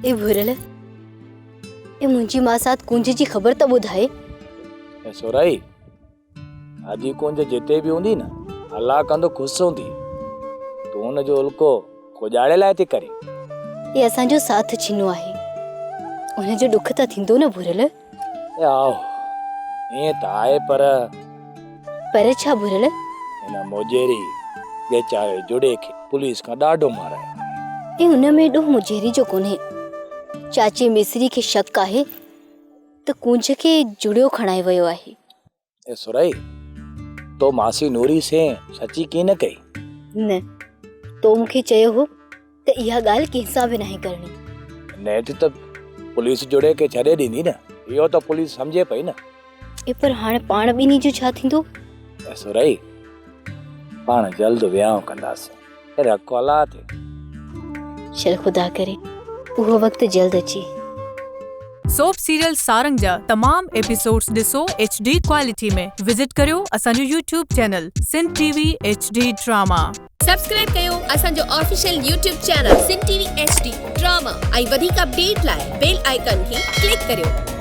اي ڀورل، اي منهنجي ماسات ڪونج جي خبر ته ٻڌائي. اي سورائي، حاجي ڪونج جتي به هوندي نه، الله ڪندو خوش هوندي. تون ان جو الڪو کوڄاڙي لاء ٿي ڪرين. اي اسان جو ساٿ ڇنو آهي، ان جو ڏک ته ٿيندو نه ڀورل. اي آهو، ائين ته آهي پر. پر ڇا ڀورل؟ هن موجيري ويچاري جڙي کي پوليس کان ڏاڍو مارايو. اي ان ۾ ڏوهه موجيري جو ڪونهي. چاچي مصري کي شڪ آهي ته ڪونج کي جڙيو کڻائي ويو آهي. اي سرئي، تو ماسي نوري سين سچي ڪين نه ڪئي؟ نه، تو مون کي چيو هو ته اها ڳالهه ڪنهن سان به ناهي ڪرڻي. نيٺ ته پوليس جڙي کي ڇڏي ڏيندي نه، اهو ته پوليس سمجهي پئي نه. اي پر هاڻ پاڻ ٻنهي جو ڇا ٿيندو؟ اي سرئي، پاڻ جلد ويانهه ڪنداسين. رکو الله تي. شل خدا ڪري اهو وقت جلد اچي. سوپ سيريل سارنگ جا تمام ايپيسوڊز ڏسو ايڇ ڊي ڪوالٽي ۾ وزٽ ڪريو اسان جو YouTube channel Sindh T V H D drama. Subscribe ڪيو اسان جو official YouTube channel Sindh T V H D drama ۽ وڌيڪ اپڊيٽ لاء بيل آئيڪان کي ڪلڪ ڪريو.